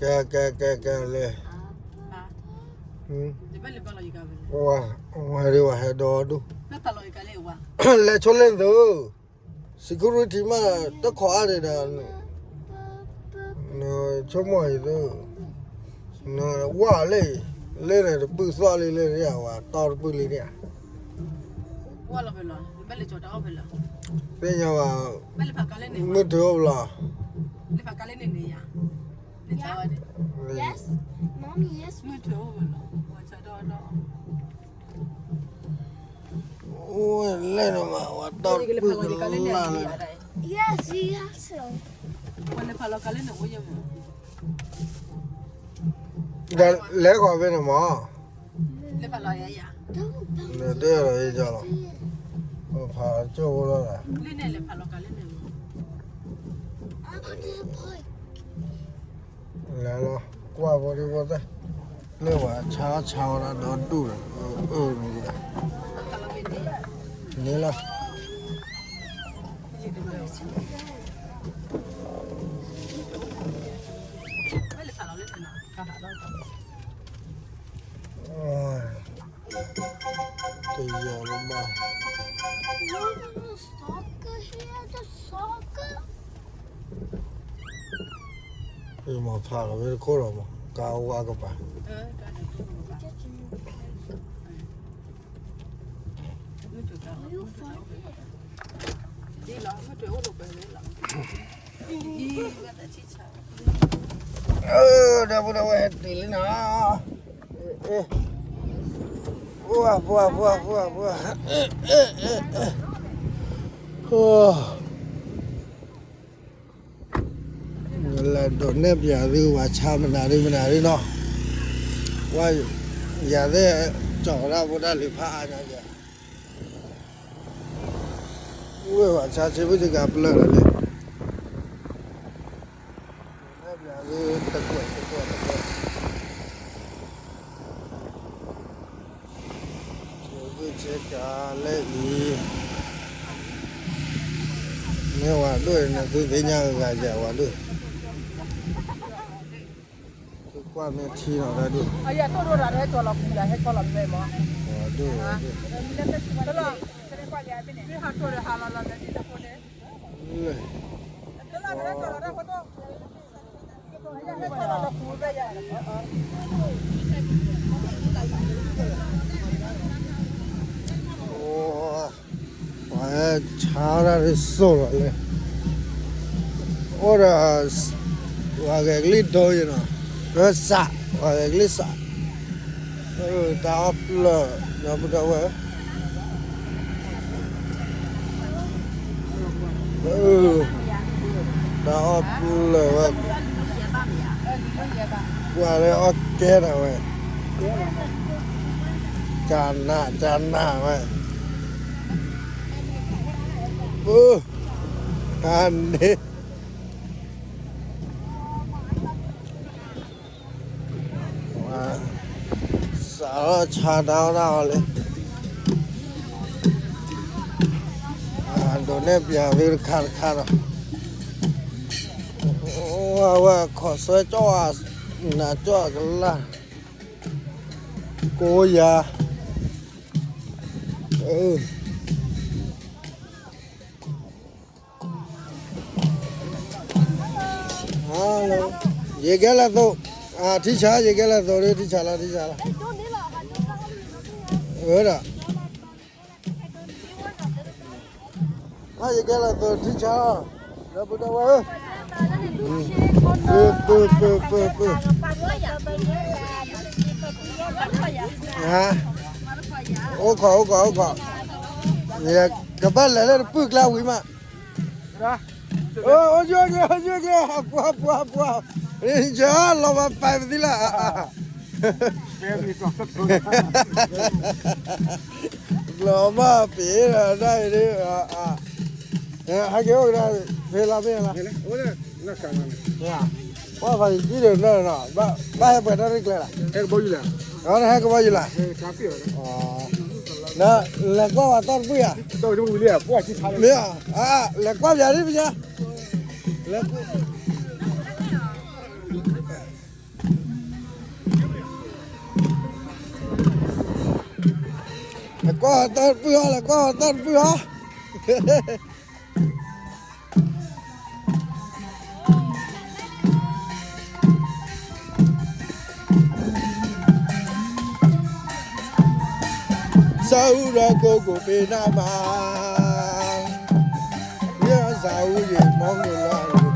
ကဲ ကဲ ကဲ ကဲ လဲၤ, ဝဲ ဝဲဒ်ဝဲဟဲဒီဒူၣ်, လဲၤဆိလ့ၣ်သု, security မး တခိးအါန့ၣ်ဒီး, ဆိကမိၣ်အံၤသု, ဝဲလၢ, လၢန့ၣ်တပုၢ်သီၣ်လံလၢန့ၣ် ဝဲတီတပုၢ်လံန့ၣ်ဧါ, သ့ၣ်ညါဘၣ်, မုၢ်တ့ၢ်အိၣ်ဘၣ်လီၤ, လဲၤန့ၣ်မး ဝဲတီတပုၢ်ကလၢ်လၢ, လဲၤဃီၤဖဲန့ၣ်မး, နတဲလီၤယကလီၤ, ဖးကၠိၣ်ဖိလီၤ, လဲၤလီၤ, ကွၢ်ဖိဒံဖိသၣ်, လၢပှၤဆါအီၣ်ဆါအီဒၣ်ဒီဒူၣ်ဒီး, အၢ အၢ န့ၣ်လီၤ, တယၤလၢၤဘၣ်, မၤဖးလီၤဝဲတခိၣ်လီၤမး ကါအိၣ်အကပၤ ဒီပုၢ်ဒီဝဲၢ်ဟဲတုၤလံနီၤ, ပှၤ ပှၤ ပှၤ ပှၤ ပှၤ, လဲၤဒိးနဲၣ်ပၠးသု ပှၤဆါမနုၤဒုမနုၤဒုနီၤ, ပှၤ ယၤသ့ၣ် ကၠီၤဒၣ်ဖိတၢ်လံၤဖးအါညါယၤ, ဝဲပှၤဆါဆ့ဖုၣ်စကၤပျၢၢ်လီၤလံ, ဒိးနဲၣ်ပၠးသု တကွဲးတကွဲးတကွဲး ဆ့ဖုၣ်ဆ့ကၤလၢအံၤ, မ့ၢ်ဝဲဒိၣ်န့ၣ် သုသ့ၣ်ညါဂၤယၤဝဲဒိၣ်, သုကွၢ်မ့ၢ်ထံလီၤတၢ်ဒိၣ်, ပှၤဟဲဆါတၢ်ဒ်သိးလီၤလဲၣ်, အိၣ်ဒီး ပှၤဂဲၤကလံၣ်ဒိယနီၤ, စး ပှၤဂဲၤကလံၣ်စး, တၢ်အီၣ်ပျၢၢ် ဒီပုၢ်ဒီဝဲၢ် တၢ်အီၣ်ပျၢၢ်ဝဲ, ပှၤလၢအီၣ်ကဲထီၣ်ဝဲ, ကနးကနးဝဲ, အန့ၣ် စးထီၣ်ဆါတၢ်အီၣ်တၢ်အီလံ, ဒိးနဲၣ်ပၠးသုတခါတခါဒီး, အဝဲခီၣ်ဆၢကၠီၣ်ဧါ, နးကၠီၣ်အကလၢ်, ကိးယၤ, ယကဲလၢသိး, ထံဆါ ယကဲလၢသိးဒီး ထံဆါလီၤ ထံဆါလီၤ, ဝဲဒၣ် ယကဲလၢသိးထံဆါ, ဒီပုၢ်ဒီဝဲၢ်, ပၢ ပၢ ပၢ ပၢ ပၢ, အိၣ်ခိး အိၣ်ခိး အိၣ်ခိး, ကဘၣ်လဲၤလၢတပုၢ်ကျါဝံၤမး, အိၣ်ယိၣ်ကျဲ အိၣ်ယိၣ်ကျဲ ပှၤ ပှၤ ပှၤ, ယလီၤမၤပာ်ပသံလၢ လီၤမၢ်ပ့ၤဒီးဒၣ်အံၤဒ်, ဟဲက့ၤအိၣ်ကဒါ, ဖဲလီၤမ့ၢ်လီၤ, ပှၤဖးယံၤဒ်ဒီးနီၤ, ဘၣ်ဟဲပှဲၤတၢ်ရ့ၣ်ကျဲလီၤ, ဟဲကဘီယူၤလီၤ, ဟဲကဘီယူၤလီၤ, လဲၤကွၢ်ဝဲတီတပှ့ၤဧါ, မ့ၢ်, လဲၤကွၢ်ပယၤဒ်ပယၤ, လဲၤကွၢ် ကွၢ်သီတပုၢ်ဟီလၢ ကွၢ်သီတပုၢ်ဟီ. စးအူဒီးကိးကိးပ့ၤနၢ်မး, ယဲစးအူယံၤမီမုၢ်လီၤ.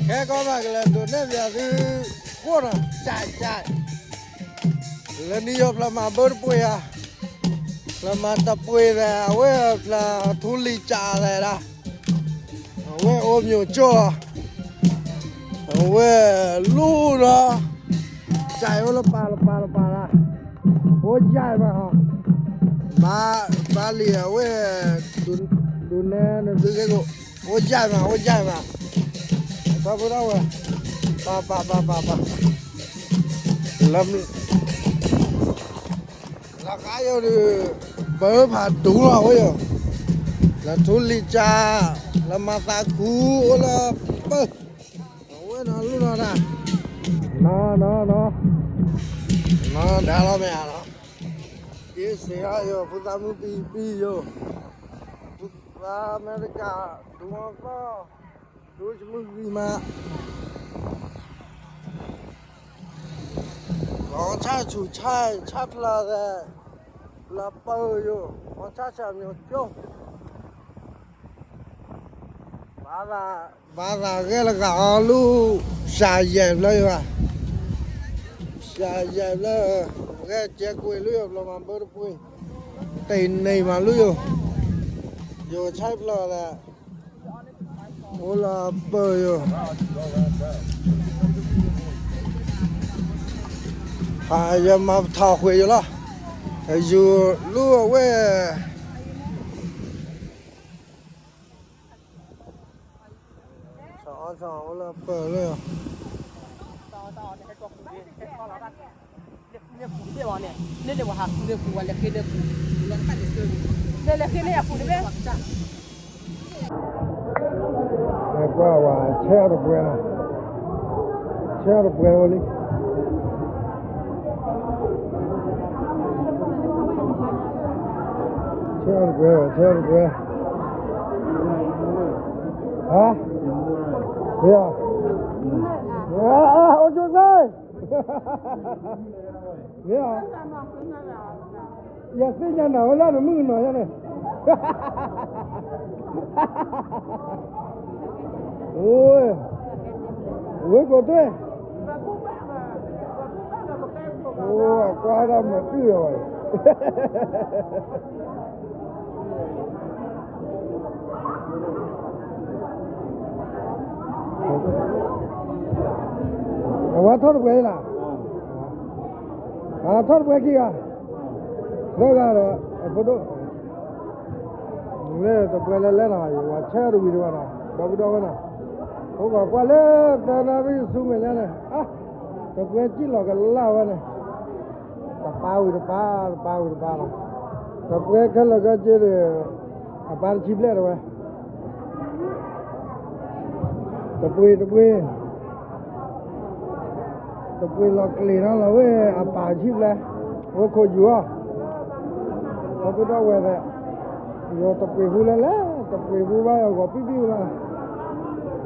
ခဲကီးဘၣ်ကလဲၤဒိးနဲၣ်ပၠးသု ဃိၣ်နီၤ ကၠးကၠး, လၢနံၣ်ယီၤဖျၢၣ်မၤဘၢတပှ့ၤဧါ, ဖျၢၣ်မၤတပှ့ၤသဲး အဝဲဖျၢၣ်ထူလံၤကၠးသဲးဒၣ်, အဝဲအိၣ်မျိာ်ကၠီၣ်လီၤ, အဝဲလူၢ်ဒီး ကၠးအိၣ်လၢပၢ်လၢပၢ်လၢပၢ်လၢ, အိၣ်ယၢ်မးဟီ, ဘၣ် ဘၣ်လံအဝဲ ဒိးနဲၣ်နသုကဲကိး အိၣ်ယၢ်မး အိၣ်ယၢ်မး, တၢ်ဖိတၢ်ဝဲ, ပၢ်ပၢ်ပၢ်ပၢ်ပၢ်, လၢ လၢဃါယိၤဒီး ပၢဖးဒိၣ်လီၤဝဲယိၤ, လၢထူလံၤကၠး လၢမၤသးခူအိၣ်လၢပၢ, အဝဲနီၤလူၢ်နီၤဒၣ်, နီၤနီၤနီၤ, နီၤဒၣ်လီၤမ့ၢ်ဧါနီၤ, က့စ့ၢ်အီၤယိၤ ဖိသၣ်မုၣ်ပံပံယိၤ, ဖိသၣ်အမဲရကၤ ဒိသီၣ် ဒိၣ်မုၢ်ဂံၢ်မး လီၤဆၣ်ဆူၣ်ဆၣ်ဆၣ်ဖျၢၣ်သဲး လၢပၢယိၤ လီၤဆၣ်ဆၣ်မျိာ်ကၠိ ဘၣ်သး ဘၣ်သးဂဲၤလၢဂၤအီၤလူၢ် စှၤယဲၢ်ဖျၢၣ်ယိၤဘၣ် စှၤယဲၢ်ဖျၢၣ် ဂဲၤကဲကွံာ်လူၢ်ယိၤ ဖျီမၤဘၢတပှ့ၤ တ့ၢ်န့ၢ်မးလူၢ်ယိၤ ယိၤဆၣ်ဖျၢၣ်သဲး အိၣ်လၢပၢယိၤ ဟးယမၤထီၣ်ဃ့ယိၤလီၤ ယူၤလူၢ်အဝဲ စီၤအီစီၤအိၣ်လၢပၢလၢ လဲၤကွၢ်ဝဲ ဆဲးတပှဲၤနီၤ, ဆဲးတပှဲၤဝဲလံ, ဆဲးတပှဲၤ ဆဲးတပှဲၤ, ဟါ, ယၤ, အိၣ်ကၠိသ့ မ့ၢ်ဧါ, ယသ့ၣ်ညါနၤဝဲလၢနမုၣ်ကနီၤယါန့ၣ်, အိ, ဝဲကိးတွဲ, အိ, အကွၢ်ဒၣ်မၤတုၢ်လီၤဘၣ် အဝဲထီၣ်တပှဲၤလံလၢ်, အထီၣ်တပှဲၤခံဂၤ, သၢဂၤဒီး အဖိဒိၣ်, လၢတပှဲၤလဲၤလဲၤနီၤ ယဝၤဆၢတဝံၤတဝဲနီၤ ဒီပုၢ်ဒီဝဲၢ်နီၤ, အိၣ်ကီးကွၢ်လၢသၢနၣ်ရံၣ်ဆူမဲာ်ညါန့ၣ်, တပှဲၤစံၣ်လီၤကလၢ်ဝဲန့ၣ်, တပၤဝံၤတပၤ တပၤဝံၤတပၤလီၤ, တပှဲၤခဲလၢာ်ခဲဆ့ဒီး အပၢ်တဆံဘျဲၣ်တဝဲ တပှ့ၤတပှ့ၤ, တပှ့ၤလီၤကျ့ၤနီၤလီၤဝဲ အပၢ်ဆံဘျဲၣ်, အိၣ်ခိးယူၤအီၤ, ဒီပုၢ်ဒီဝဲၢ်သ့ၣ်, ယတပှ့ၤဟူလဲၣ်လဲၣ်, တပှ့ၤဟူဘၣ်ယဂီၤပံၣ်ပံၣ်လီၤ, ဂီၤ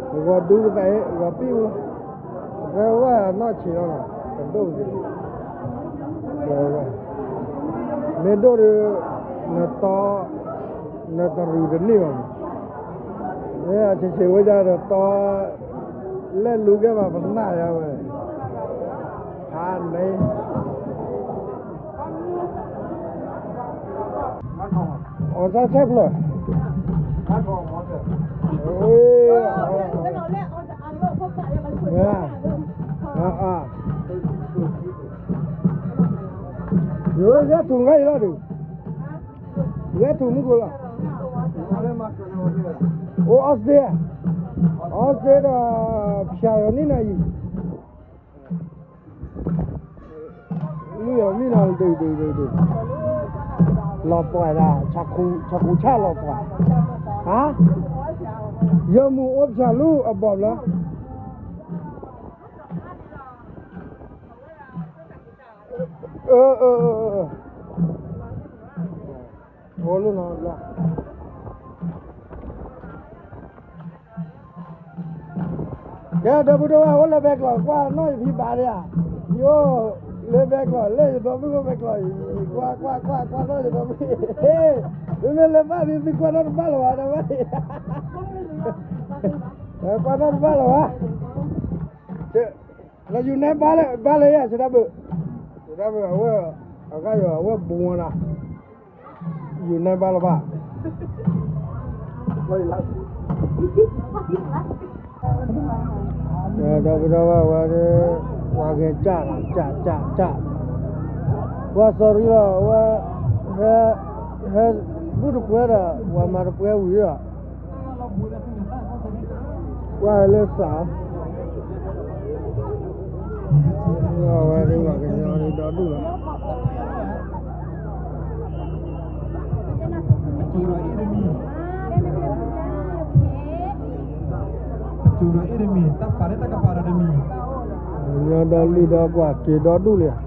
ဒူပသးအံၤ ဂီၤပံၣ်လီၤ, တပှဲၤဝဲအနီၢ်ဆံးလီၤ, တဒိၣ်က့ၤ ဝဲ, မ့ၢ်ဒိၣ်ဒီး နတီ နတရူးတန့ၢ်ဘၣ်မး, မ့ၢ်အဆံးဆံးဝဲဒၣ်ဒီးတီ လဲၤလူၤကဲဘၣ်ပနၢ်ယၤဝဲ, ဖးန့ၣ် အီၣ်စၢ်ဆဲးဖျၢၣ်, အ ယဂဲၤထူၣ်ငါအံၤလီၤဒုး, ယဂဲၤထူၣ်မုၢ်ကိၣ်လီၤ, အိၣ်အီစထြ့, အီစထြ့ဒီး ဖၠၣ်ယီၤနံၣ်နၤအံၤ လုၢ်အီၤမ့ၢ်နီၤ ဒုးဒုးဒုးဒုး, လီၤပှီၢ်ဒၣ်, ဆၣ်ခူဆၣ်လီၤပှီၢ်, ဟါ, ယမ့ၢ်အိၣ်ဖၠၣ်လူအဘီၣ်ဘျီ, အၢ အၢ အၢ အၢ အိၣ်လၢနီၤဘျီ ကဲ ဒီပုၢ်ဒီဝဲၢ် အိၣ်လၢဘဲကျိး ကွၢ်နီၣ်ယဖံဘၣ်ဒၣ်ဧါ, ယအိၣ်လၢဘဲကျိး လၢယဒီပုၢ်ဝဲၢ်ဘဲကျိးအံၤ, ကွၢ်ကွၢ်ကွၢ်ကွၢ်နီၣ်ယဒီပုၢ်, မ့မ့ၢ်လၢဘၣ်ဒုး သုကွၢ်နီၣ်တဘၣ်လၢၤဘၣ် ဒီးဝဲ, ကွၢ်နီၣ်တဘၣ်လၢၤဘၣ်, လၢယူၤနဲဘၣ်လၢယၤ စတၢ်ဘၢၣ်, စတၢ်ဘၢၣ် အဝဲ, အဂၤယီၤ အဝဲဘူးဝဲဒၣ် ယူၤနဲဘၣ်လၢၤဘၣ်, ဒီပုၢ်ဒီဝဲၢ်ဝဲဒၣ်, ပှၤဂဲၤကၢ်လီၤ ကၢ်ကၢ်ကၢ်, ပှၤစီၤရံလီၤ အဝဲ, ဟဲ, ဟဲဘူၣ်တပှဲၤဒီး ပှၤမၤတပှဲၤဝံၤဒီး ကွၢ်လၢစး, အဝဲဒၣ်ပှၤကညီဒ်ဒီဒူၣ်လီၤ, ကညီဒီလုၢ်ဒီပှၤက့ၤဒီဒူၣ်လံဧါ တၢ်ဂဲၤကလုာ်လံ, တၢ်ဂဲၤကလုာ်လံ, တၢ်ဂဲၤကလုာ်လံ.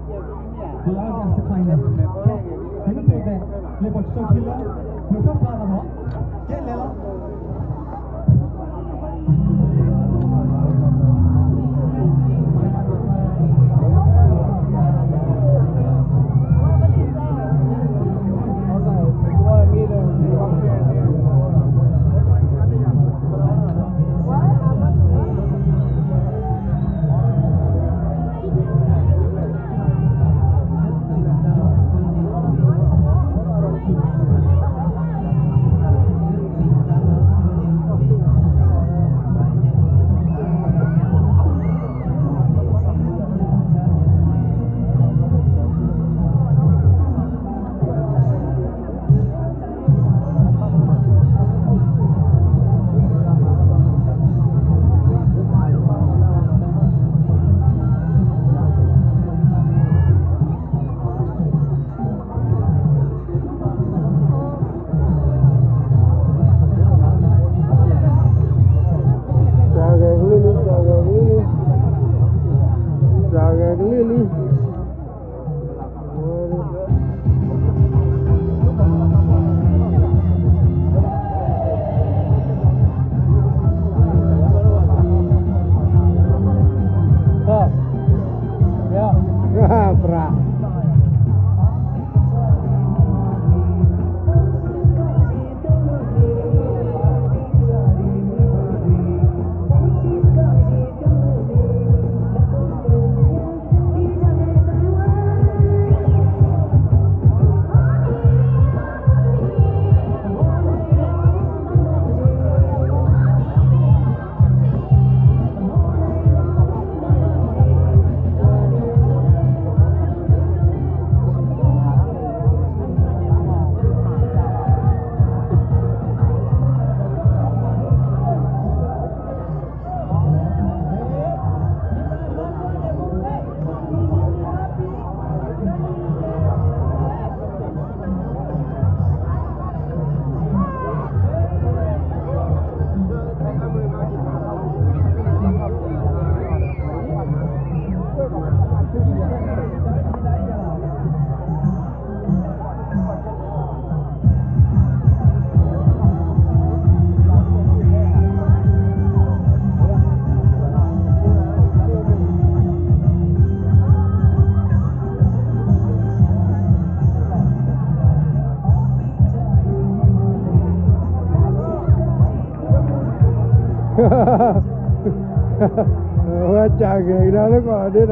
ဝဲကးဂဲၤကဒါလၢကီၢ်ဒ့ဒီး,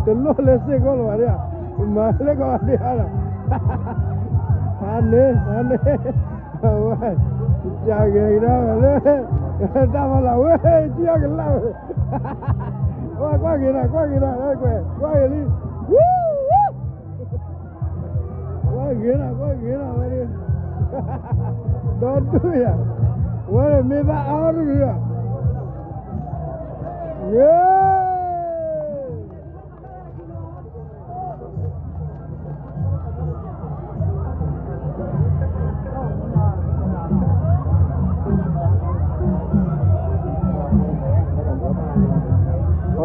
တလိၣ်လၢစ့ၢ်ကီးလၢၤဘၣ်ဒ့ဧါ, မၤလၢကီၢ်ဒ့ဧါဒီး, ဖးန့ၣ် ဖးန့ၣ်, ဝဲ, ကးဂဲၤကဒါလၢ, တၢ်မၤလီၤဝဲ, ကံအီၣ်ကလၢ်ဝဲ, ဝဲကွၢ်က့ၤဒီး ကွၢ်က့ၤဒီး ကွၢ်က့ၤလံ, ဝဲ, ကွၢ်ဂ့ၤနီၤ ကွၢ်ဂ့ၤနီၤဝဲဒၣ်, ဒီဒူၣ်ယၤ, ဝဲဒၣ်မ့ၢ်ဘၣ်အါဒူၣ်ဒူၣ်ဒီး, ယ့,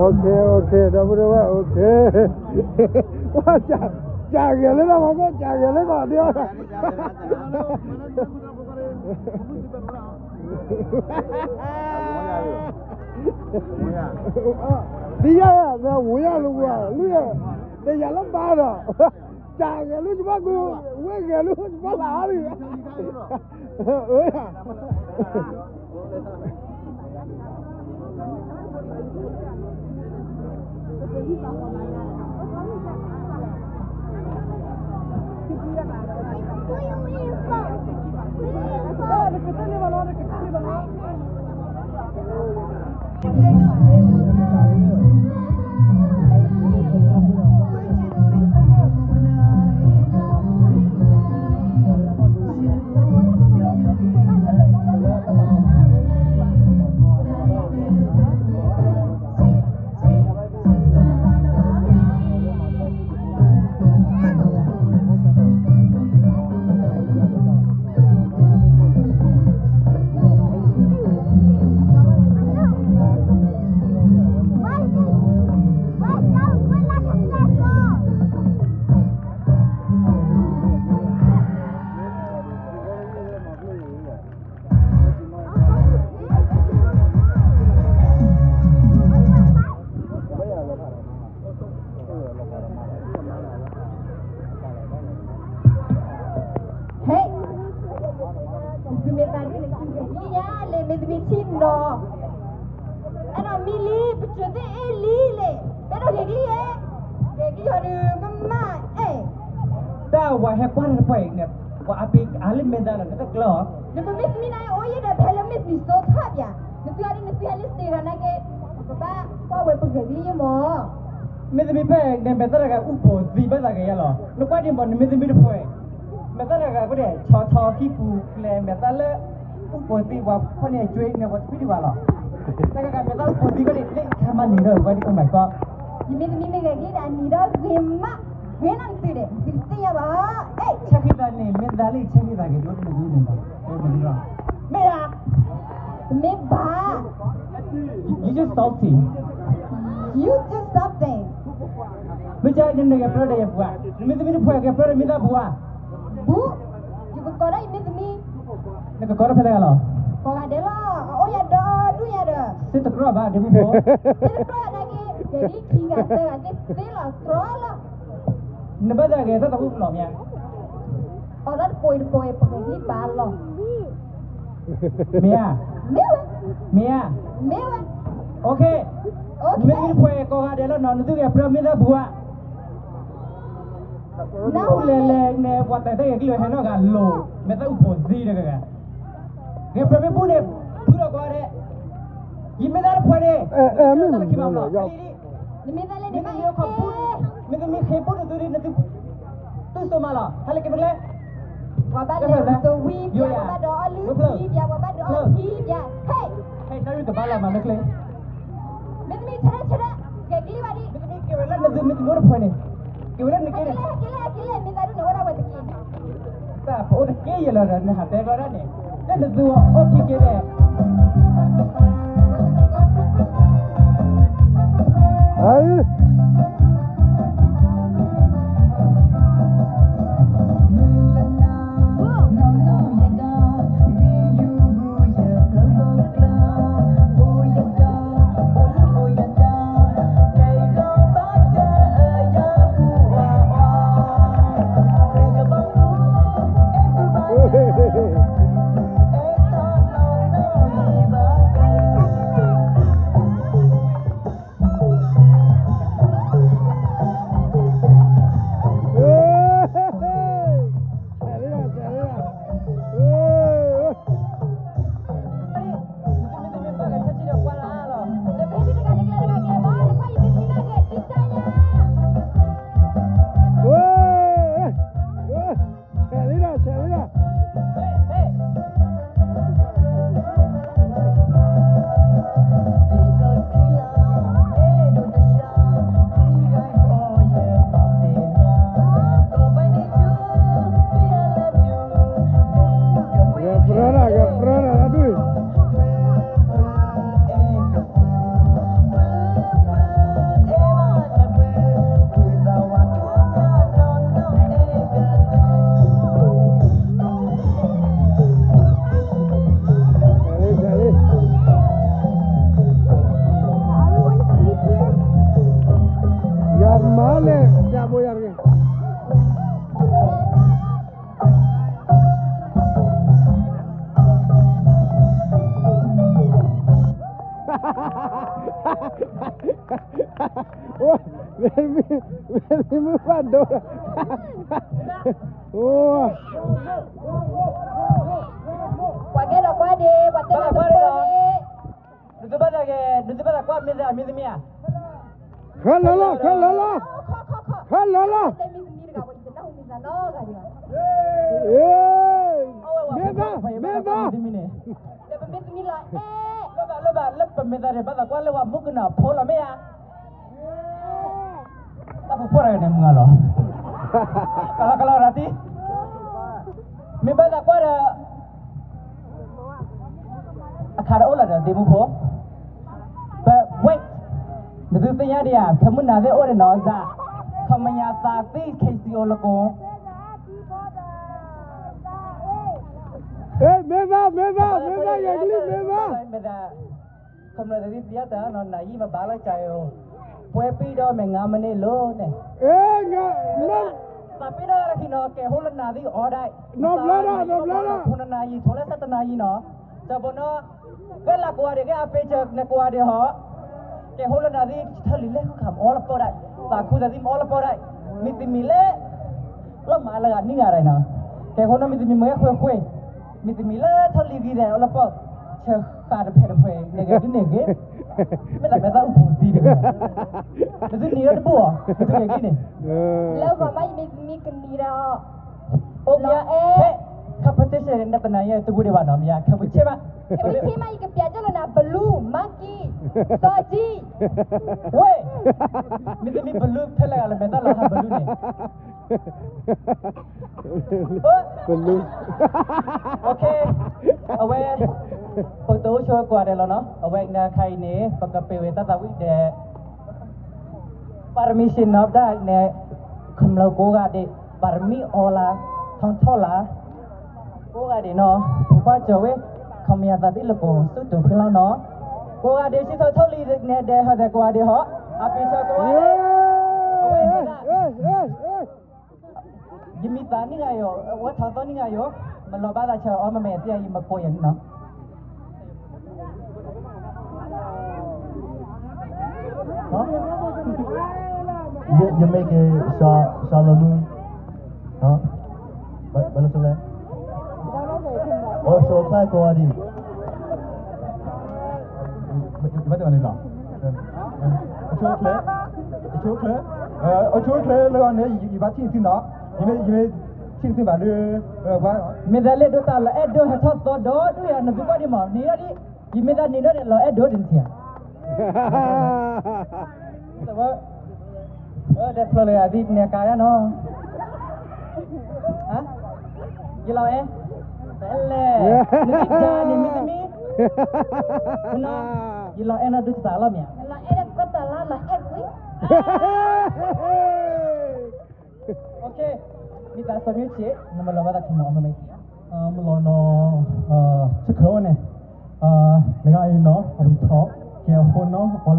OK OK ဒီပုၢ်ဒီဝဲၢ် OK, ကးဂဲၤလၢနီၤ မၤကီၢ် ကးဂဲၤလၢနီၤ ဒ်အီၤ ဒ်ယၤ ဝံၤယၤလၢပှၤ လုၢ်ယၤ, တယၤလၢဘါဒီး, ကးဂဲၤလၢယဘၣ်ကူ, ဝဲဂဲၤလၢယဘၣ်လၢအါဒံး, အၢယၤ ဟဲ, သုမ့ၢ်သးဒ်န့ၣ် သုဂဲၤလံယၤလဲၣ် မ့ၢ်သမံးထံနီၤ, အဲၣ်ဒိးမံလံ ပစၢၤသ့ၣ်အ့ၣ်လံလဲၣ်, အဲၣ်ဒိးဂဲၤလံယဲ, ဂဲၤလံယၤဒုး မမအဲၣ်, တၢ်ဝဲဟဲကွၢ်တပှၢ်အံၤန့ၣ် ပှၤအါပ့ၤအါလၢမ့ၢ်သးလီၤ နတကျၢၤအီၤ, နပမ့ၢ်သမံးနၤအံၤ အိၣ်ယဲဒီးဖဲလၢ Miss Minnesota ပၠး, နသုအါဒ်နသုဟဲလၢ state ဂၤနာ်က့, ပကဘၣ်ကွၢ်ဝဲပဂဲၤလံယဲမၢ် မ့ၢ်သမံးဖဲန့ၣ် မဲာ်သၣ်တဂၤအူပိာ်သံဘၣ်သးကယၤလီၤ. နကွၢ်ဒံးမး နမ့ၢ်သမံးတဖှဲး, မဲာ်သၣ်တဂၤကဒဲး ဆီထီခံပူၤကျဲ မဲာ်သၣ်လၢအူပိာ်သံ ပှၤဖီၣ်န့ၢ်အကွ့န့ၣ် ပှၤတဖုဒံးဘၣ်လီၤ. တဂၤဂၤမဲာ်သၣ်အူပိာ်သံကဒဲး လၢခါမးနံၤဒီး ကွၢ်ဒံး oh my god. ယမ့ၢ်သမံးမ့ၢ်ဂဲၤက့ၤဒၣ်နံၤဒီးဂ့ၤမး, ဂ့ၤနီတတုၤဒဲး သုတသ့ၣ်ညါဘၣ်. ဆၢခံသးန့ၣ် မ့ၢ်သးလၢဆၢခံသးက့ၤဒိၣ်တနံၤန့ၣ်ဘၣ်, မ့ၢ်ဧါ, တမ့ၢ်ဘၣ်. You just salty. You just something. မ့ၢ်ကနဂဲၤပြၢဒီးယပှၤ, နမ့ၢ်သမံးတဖှဲးဂဲၤပြၢဒီးမ့ၢ်သးပှၤ, ဘူး, ယကကိးဒီးယမ့ၢ်သမံး, နကကိးဒီးဖဲလဲၣ်ဂၤလီၤ, ကိးဂၤဒဲးလီၤ, အအိၣ်ယၤဒီဒူၣ်ညါဒီး, စ့တကြၢးဘၣ်ဒ့မုၣ်ဖိ, စ့တကြၢးနာ်က့, ယဒ်ခံဂၤသၢဂၤသ့ၣ်သ့လီၤတြီလီၤ, နဘၣ်သးဂဲၤတၢ်သးဝံၣ်ဖျိးမ့ၢ်ဧါ အီၤဒၣ်တပိၤအံၤတပိၤအံၤ ပကဂံၢ်ပာ်လီၤ, မ့ၢ်ဧါ, မ့ၢ်ဝဲ, မ့ၢ်ဧါ, မ့ၢ်ဝဲ, OK, မ့ၢ်သမံးတဖှဲးကိးဂၤဒဲးလီၤနီၤ, နသုဂဲၤပြၢမ့ၢ်သးပှၤ, နအူလဲၤလဲၤန့ၣ် ပှၤတဲာ်တၢ်ဂဲၤကလံၣ်ဟဲနီၢ်ဂၤလိၤ, မဲာ်သၣ်အူပိာ်သံတဂၤဂၤ, ဂဲၤပြၢမ့ၢ်ဘူၣ်န့ၣ်, ဖုလီၤကိးဂၤဒဲး, ယမ့ၢ်သးတဖှဲးန့ၣ်, မ့ၢ်မ့ၢ်, မ့ၢ်သမံးဃ့ဘူၣ်နသုဒ်နသု, တူၢ်စိမးလီၤ, ဟဲလၢက့ၤပကျဲ, ပှၤဘၣ်လဲၤတဝံၤပၠး, ပှၤဘၣ်ဒီးအီလုၢ်ခံပၠး, ပှၤဘၣ်ဒီးအီထံပၠး, ဟဲ, ဟဲတၢ်ရ့ကဘၣ်လီၤမးမ့ၢ်ကျဲ, မ့ၢ်သမံးဆၢထၢၣ်ဆၢထၢၣ်, ဂဲၤကလံၣ်ဝဲဒံး, မ့ၢ်သမံးက့ၤဝဲလၢနသုမ့ၢ်သမံးအိၣ်တဖှဲးန့ၣ်, က့ၤဝဲလၢနက့ၤန့ၣ်, ဟဲက့ၤလၢ ဟဲက့ၤလၢ မ့ၢ်သးဒ်န့ၣ် အိၣ်ဒၣ်ဝဲတက့ၢ်န့ၣ်, တၢ်ပအိၣ်တက့ၢ်ယဲလီၤဒီး နဟးတဲကီးဒၣ်န့ၣ်, လၢနသုအိၣ်ခံက့ၤဒဲး အိၣ်, မ့ၢ်မုၢ်ဘၣ်ဒိ, အိၣ်, ပှၤကဲထီၣ်ကွၢ်ဒံး, ပှၤတဲလီၤတဖိန့ၣ်, ဒုးသုဘၣ်သးကဲ, ဒုးသုဘၣ်သးကွၢ်မ့ၢ်သးမ့ၢ်သမံၤဧါ, ခဲလၢာ်လီၤ, ခဲလၢာ်လီၤ, ခဲလၢာ်လီၤ, မ့ၢ်သး, မ့ၢ်သး, လၢဘၣ်လၢဘၣ်လၢပမ့ၢ်သမံၤလီၤ, လၢပမ့ၢ်သမံၤလီၤ, အဲ, လၢဘၣ်လၢဘၣ်လၢပမ့ၢ်သးန့ၣ် ဘၣ်သးကွၢ်လၢပှၤမူကနၢ်ဖိလီၤမ့ၢ်ဧါ, ကလီကလီရၤတံၢ်, မ့ၢ်ဘၣ်သးကွၢ်ဒီး အခါတအိၣ်လၢၤဒီးဒ့မုၣ်ဖိ, but wait, နသုသ့ၣ်ညါဒံးဧါ, ခဲမုၢ်နၤသ့ၣ်အိၣ်ဒီးနီၢ်စၢ်, ခီမညီသးသံ ခ့စံအိၣ်လၢကိး, မ့ၢ်ဘၣ်, မ့ၢ်ဘၣ်, မ့ၢ်ဘၣ်, ယကလံၣ်မ့ၢ်ဘၣ်, မ့ၢ်သး, ခီမညီသးသံသံအတၢ်နီၤ နၤယံာ်မဘၣ်လၢကၢ်အံၤ, ပှဲၤပံၣ်ဒီးမဲာ်ငါမ့ၢ်န့ၢ်လိၤန့ၣ်, သးပ့ၤနီၣ်တၢ်လၢခံနီၤ ကဲဟိလၢနၤသံအီဒၣ်, နီတဘျီဒီး, နီတဘျီဒီး, ခိၣ်နနၤယံာ် ထိးလၢသၢတနၤယံာ်နီၤ, တဘျီနီၤ, ဂဲၤလၢကိးဂၤဒဲး ဂဲၤအပ့ၤစၢၤနကိးဂၤဒဲးဟီ, ကဲဟိလၢနၤသံ ထၢလံာ်လဲၢ်ဃုခးမ့ၢ်အီလၢပီၢ်ဒၣ်, သးခူသးသံမ့ၢ်အီလၢပီၢ်ဒၣ်, မ့ၢ်သမံၤလၢ လီၤမးလၢဂၤနံၣ်ဂၤဒၣ်နီၤ, ကဲဟိနီၤ မ့ၢ်သမံၤမ့ၢ်ဂဲၤဃွ့ဃွ့, မ့ၢ်သမံၤလၢထၢလံာ်ဂံၢ်ဒဲးအီလၢပီၢ်, ဆၢဃာ်တဖျၢၣ်တဖျၢၣ် နဂဲၤဒ်န့ၣ်ဂ့ၤ, မ့ၢ်တၢ်မဲာ်သၣ်အုၣ်ဖိသံတဂ့ၤ, နသုနံၤလၢတဘူၣ်အီၤ နသုဂဲၤဒ်န့ၣ်, လၢဂီၤမးယမ့ၢ်သမံၤကနံၤဒီး, အိၣ်ကဲ, ဖဲ competition န့ၣ် နတနၤယံာ်တဘူၣ်ဒံးဘၣ်နီၤ မ့ၢ်ယါ ခဲမုၢ်ဆ့ၣ်မး, ခဲမုၢ်ဆ့ၣ်မး ယကပျးကၢၢ်လၢနၤ blue, monkey, စီၤကံ, ဝ့ၢ်, မ့ၢ်သမံၤ blue ဖဲလဲၣ်ဂၤလၢမဲာ်သၣ်လီၤဟး blue န့ၣ် blue, အဝဲ, ပကတိၤအိၣ်ဆိကိးဂၤဒဲးလီၤနီၤ, အဝဲန့ၣ်ခါအံၤန့ၣ် ပကပ့ၤဝဲတၢ်သးဝံၣ်ဒီး ပါရမီရှင်နီၤ ဒၣ်နဲၣ်, ခမျၢၢ်ကိးဂၤဒဲး, ပါရမီအီလါ, ထီၣ်ထီၣ်လါ, ကိးဂၤဒဲးနီၤ, ပကွၢ်စၢၤဝဲ, ခမျၢၢ်သးသံလၢကိး စူၢ်တုၤဖဲလီၤနီၤ, ကိးဂၤဒဲး ဆံထီၣ်ထီၣ်လံန့ၣ် ဒဲးဟဲဒဲးကိးဂၤဒဲးဟီ, အပ့ၤဆၢကိးဂၤဒဲး, အဝဲဒၣ် ယမံၤသးနံၣ်ဂၤယိၤ, အဝဲထီၣ်သီနံၣ်ဂၤယိၤ, မလီၤဘၣ်သးဆၢအီၤ မ့မ့ၢ်သ့ၣ်ယံၤမကိးယၤန့ၣ်နီၤ, ယမ့ၢ်က့ၤ စီၤလမုၢ်, ဘၣ်လၢလဲၣ်, အိၣ်ဆိဖျါကိးဂၤဒဲး, ဘၣ်တဘၣ်န့ၣ်လီၤ, အဆိချ့, အဆိချ့, အဆိချ့လၢအန့ၣ် ယဘၣ်ထံၣ်နသုနီၤ, ယမ့ၢ်, ယမ့ၢ်ထံၣ်နသုဘၣ်လၢ, မ့ၢ်သးလဲၣ်ဒိတၢ်လီၤအဲၣ်ဒိးဟဲထီၣ်သီဒီးဒုးယၤ နသုကွၢ်ဒံးမး နံၤဒီးဒ်, ယမ့ၢ်သးနံၤဒီးဒ်လီၤအဲၣ်ဒိးဒ်နထံၣ်ဧါ တဖျၢၣ်လၢအသံၣ်နဲၣ်ကါယါနီၤ, ယလီၤအဲၣ်, လဲၣ်, နသံၣ်ကါန့ၣ်မ့ၢ်တမ့ၢ်, ယလီၤအဲၣ်နီၤဒုးသးလီၤမ့ၢ်ဧါ, လီၤအဲၣ်လၢကတၢၢ်လၢလီၤအဲၣ်ကွံာ်, မ့ၢ်သးစီၤမ့ၢ်ဆ့ၣ်, နမ့ၢ်လီၤဘၣ်သးခံမီၤအမ့ၢ်မ့ၢ်, မ့ၢ်လီၤနီၤ, ဆၢခၢၣ်ဝဲန့ၣ်, နဂါအံၤနီၤ အဝံထီၣ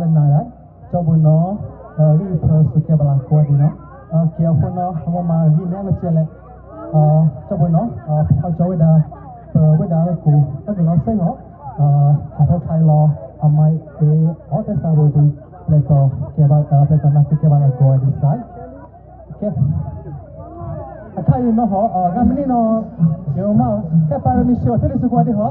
်, ကဲအဃိနီၤ အီလၢနၤဒၣ်, ကၠီဘိနီၤ, ဂံၢ်ဖၢစူၤကဲဘၣ်လၢကိးဂၤဒဲးနီၤ, ကဲအဃိနီၤ အမ့ၢ်မၤဂံၢ်နဲၣ်လၢကဲလဲၣ်, ကၠီဘိနီၤ, ဖီၣ်ကၠီဝဲဒၣ်, ပဝဲဒၣ်လၢကိး တၢ်ကလီၤစဲဂီၢ်, ဟးထီၣ်ခါအံၤလီၤ, အမၤအ့ၣ်အီၣ်တၢ်သးဝံၣ်ဒုး, ပျဲၢ်တီၤကဲဘၣ်, ပျဲၢ်တီၤနၢ်သုကဲဘၣ်လၢကိးဂၤဒဲးစး ကဲ, အခါအံၤနီၤဟီ, ဂၤမနုၤနီၤ, ယမၤ, ကဲ ပါရမီရှင် ထဲလံစကွၢ်ဒံးဟီ.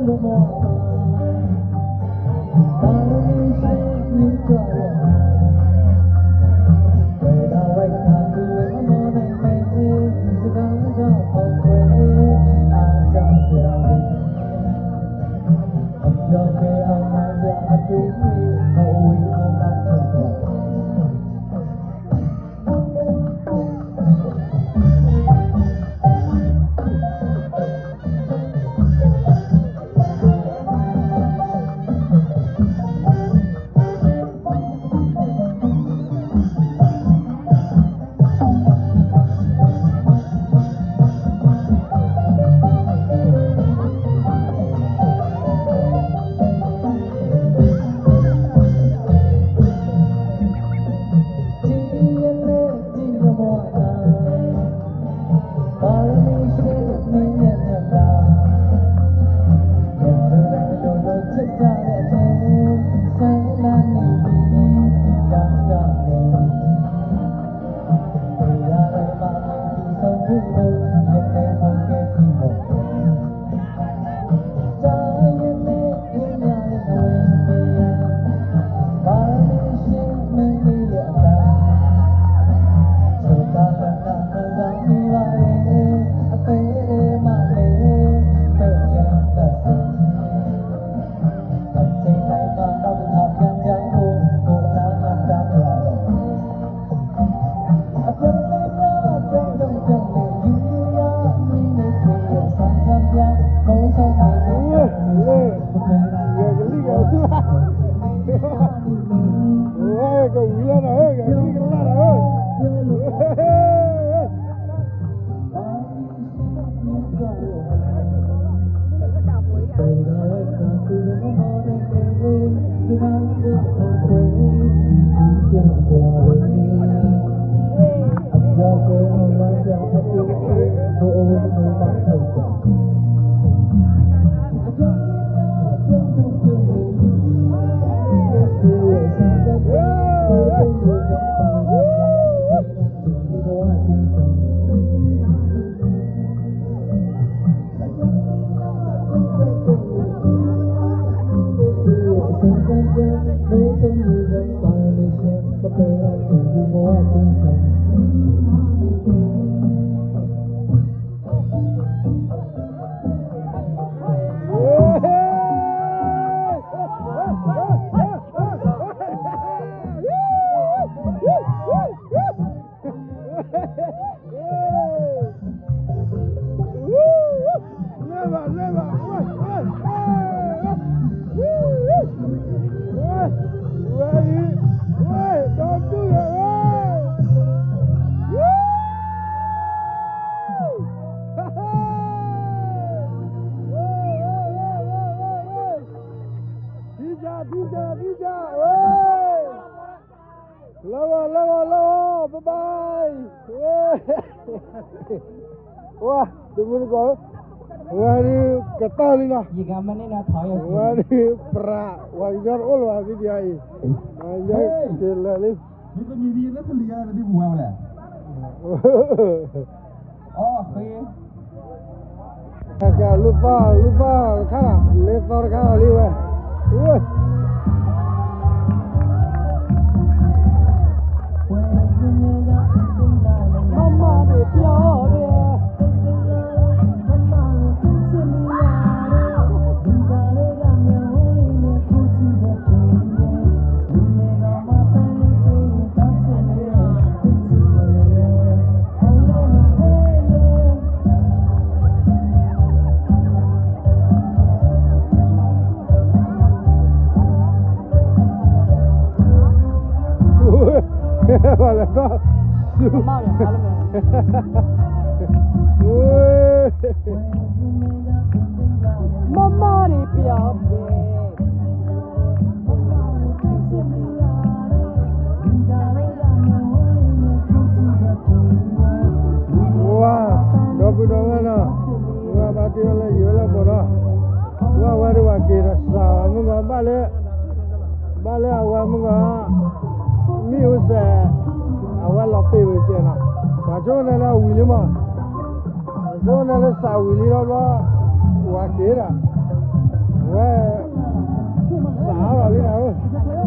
လၢဂီၤ လၢဂီၤ လၢဂီၤ bye bye ဝါ တမုၢ်တကိးဧၢ, ဝဲဒုးကတီၢ်လံနီၤ, ဝဲဒုးပြး ဝဲကညီတအိၣ်လၢၤဘၣ် ဒ်ဒ်အံၤ, ယက့ၤလၢာ်လံ, မ့ၢ်တမံၤဒ်လၢထလံၤဂၤန့ၣ်ဒ်ပူၤဝဲလဲၣ်, အီ ဃ့ ကလူၢ်သီၣ် လူၢ်သီၣ်တခါလီၤ လ့သီတခါလီၤလံဝဲ, မၤမၤန့ၣ်ပျီဒဲး မၤမၤန့ၣ်ပျီဒဲး ဝါ ဒီပုၢ်ဒီဝဲၢ်နီၤ, ဝဲဘၣ်တ့ၢ်လၢယိၤလၢပိာ်ဒီး, ဝဲဝဲဒၣ်ဝဲက့ၤဒီးစးမုၢ်ဂီၤဘၣ်လၢ, ဘၣ်လၢအဝဲမုၢ်ဂီၤ, မ့ၣ်အူစဲး, အဝဲလီၤပ့ၤဝဲကဲနီၤ, ပှၤဆိန့ၣ်လၢအဝံၤလံမး, ပှၤဆိန့ၣ်လၢစးဝံၤလံလီၤဘျီ, ဝဲက့ၤဒီး ဝဲ သးအါလီၤလံ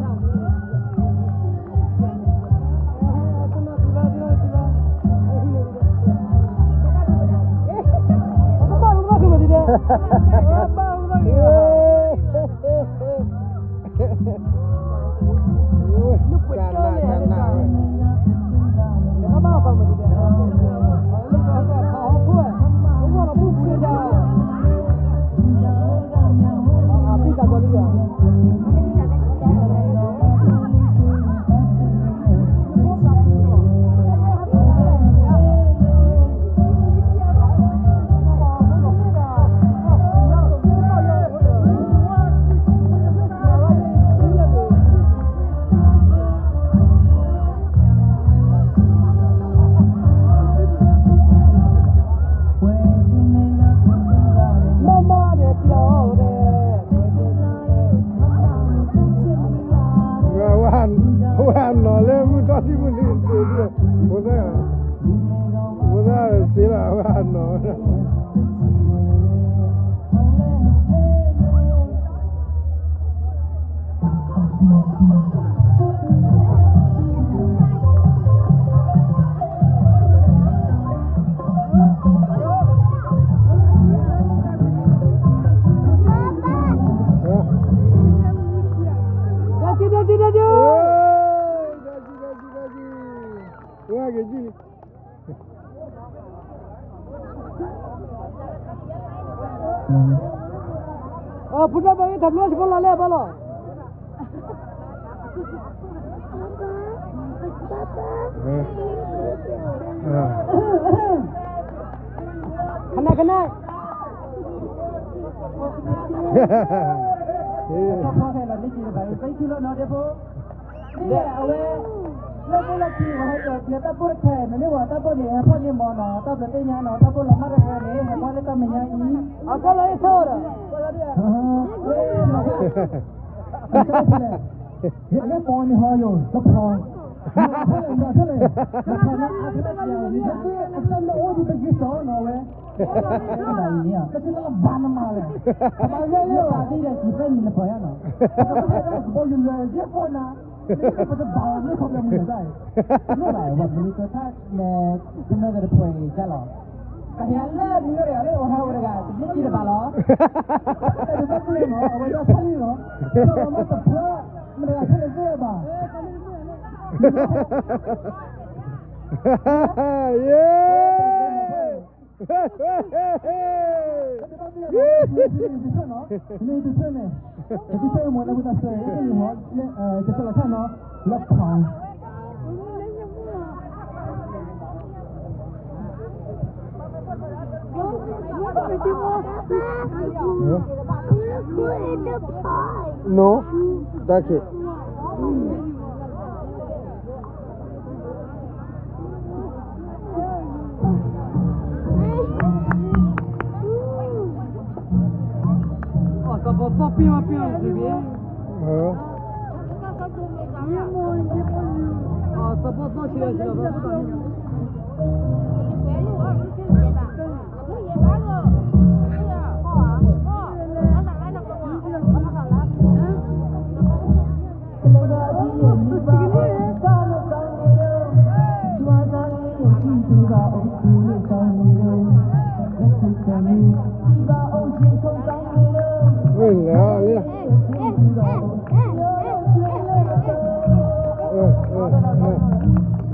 နၤဧၢ. ဝဲအနီၢ်လၢမုၢ်ထီၣ်တံၢ်မုၢ်နံၤတ့ၢ်ဒီး ဖိသၣ် ဖိသၣ်စ့လၢအဝဲအနီၢ်ဝဲဒၣ် ဝဲက့ၤက့ၤ အဖုထၢဘၣ်ဂ့ၤ ထၢဘျီ စ့ဖိလီၤလဲၣ်ဘၣ်လီၤ. ခနၣ်ခနၣ် တၢ်ဖီၣ်ခဲလၢာ်န့ၣ်က့ၤတဘၣ်အံၤ thank you လီၤနီၤ ဒဲဖိ ဒ်အဝဲ လၢဖိလၢခံ ပှၤဟဲက့ၤတၢ်ပိၢ်တခါ မ့မ့ၢ်ဝဲတၢ်ပိၢ်န့ၣ် ဟဲဖီၣ်န့ၢ်မီၤနီၤ တၢ်ဘျုးသ့ၣ်ညါနီၤ တၢ်ပိၢ်လီၤမၢ်တဂၤန့ၣ် ဟဲဖီၣ်လၢတၢ်မဲာ်ညါအံၤ အကီၢ်လၢအထီဒီး ဝဲ အကဲပီန့ၣ်ဟီယိၤ တဖီ ယဖဲလဲၣ် ယဖဲလဲၣ် တဖီန့ၣ် အကဲပီန့ၣ် အကဲလၢအိၣ်ဒီးပဂ့ၤစီနီၤဝဲ ကဲလၢဘၣ်နမၤလဲၣ် ပဘၣ်လဲၣ်လၢပာ်သံဒီး ယဖဲန့ၣ်လၢပှၤယါနီၤ ပကဘၣ်လဲၣ်ကဘီယူၤလဲၤယဲၢ်ဖီနၤ ပတဘၣ်လီၤမ့ၢ်ခီပညီမုၢ်လဲၣ်တၢ်အံၤ မ့ၢ်ဘၣ်ဝဲ ပလံၤကထါ ကမၢကတဖှဲးအံၤကၢ်လီၤ ကဟဲလၢမုၢ်ယိၤတဂၤလၢအိၣ်ဟဲအိၣ်တဂၤ တဘျီကံတဘၣ်လီၤ တဘျီကံလီၤ အဝဲဒၣ်ဖးလံလီၤ တဘျီမ့ၢ်တဖျၢၣ် မ့ၢ်တဂၤခဲလၢာ်သ့ဘၣ် ယဲ No, that's it. မ့ၢ်လဲၣ်လ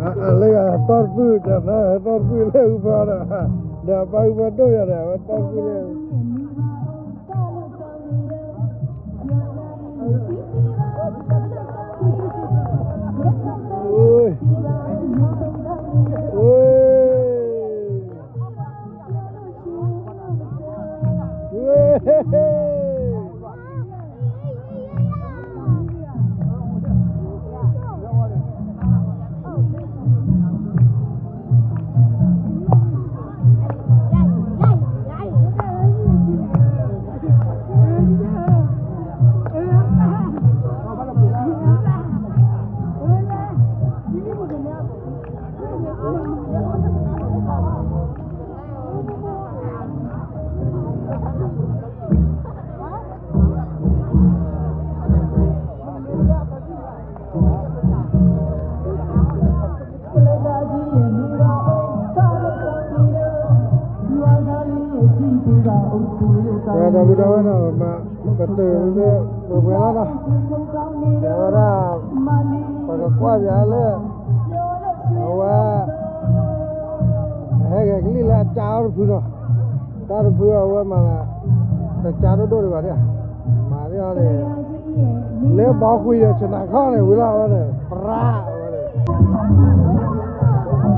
ံ အလၢအတီၢ်တပုၢ် ကသးတီၢ်တပုၢ်လၢအုၣ်ဖီဒီး ဒီးအပၢ်အုၣ်ဖီဒိၣ်ယၤဒီး အဝဲတီၢ်တပုၢ်လၢ ပမၤ ပတုာ် ပပှဲၤလီၤနီၤ, တဲဝဲဒၣ် ပကကွၢ်ပၠးလၢ အဝဲ ဟဲဂဲၤကလံၣ်လၢအကၠါအီၤတဖုနီၤ, တၢ်တဖုအဝဲမၤလၢ တကၠါဒိၣ်ဒိၣ်ဒံးဘၣ်ဒၣ်, မၤဒ်အီၤန့ၣ် လၢဘီကွံာ်ဒီး ဆနၤခီန့ၣ် ဝံၤလီၤဝဲန့ၣ် ပြးဝဲန့ၣ် မၤသ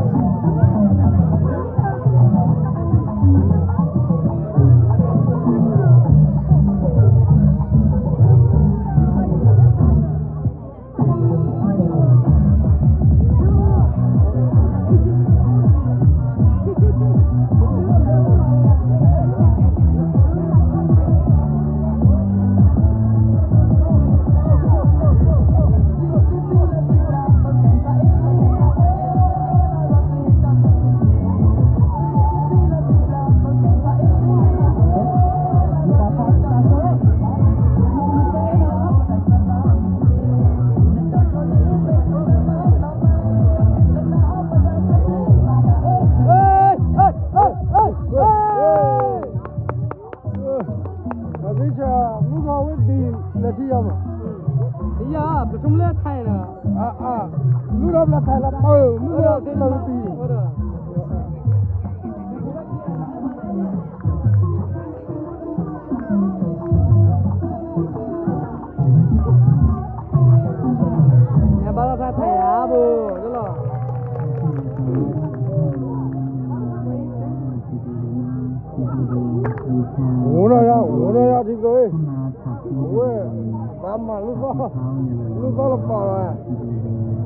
ံဆၢ မုၢ်ဂီၤဝဲဒ်လဲၤထံၣ်ယၤမး, ထံၣ်ယၤ ပဆိကမိၣ်လၢထဲန့ၣ်, လူၢ်ထီၣ်ဘျးထဲလၢပၢ်ဧၢ မုၢ်ဂီၤတၢ်တံၢ် ညါဘၣ်လီၤဖးထဲယၤဘိ လီၤ, အိၣ်ဒီးယၤ အိၣ်ဒီးယၤထံသိး, အဝဲ ဘၣ်မၤလူၢ်သီ, လူၢ်သီလၢပီၤလီၤ,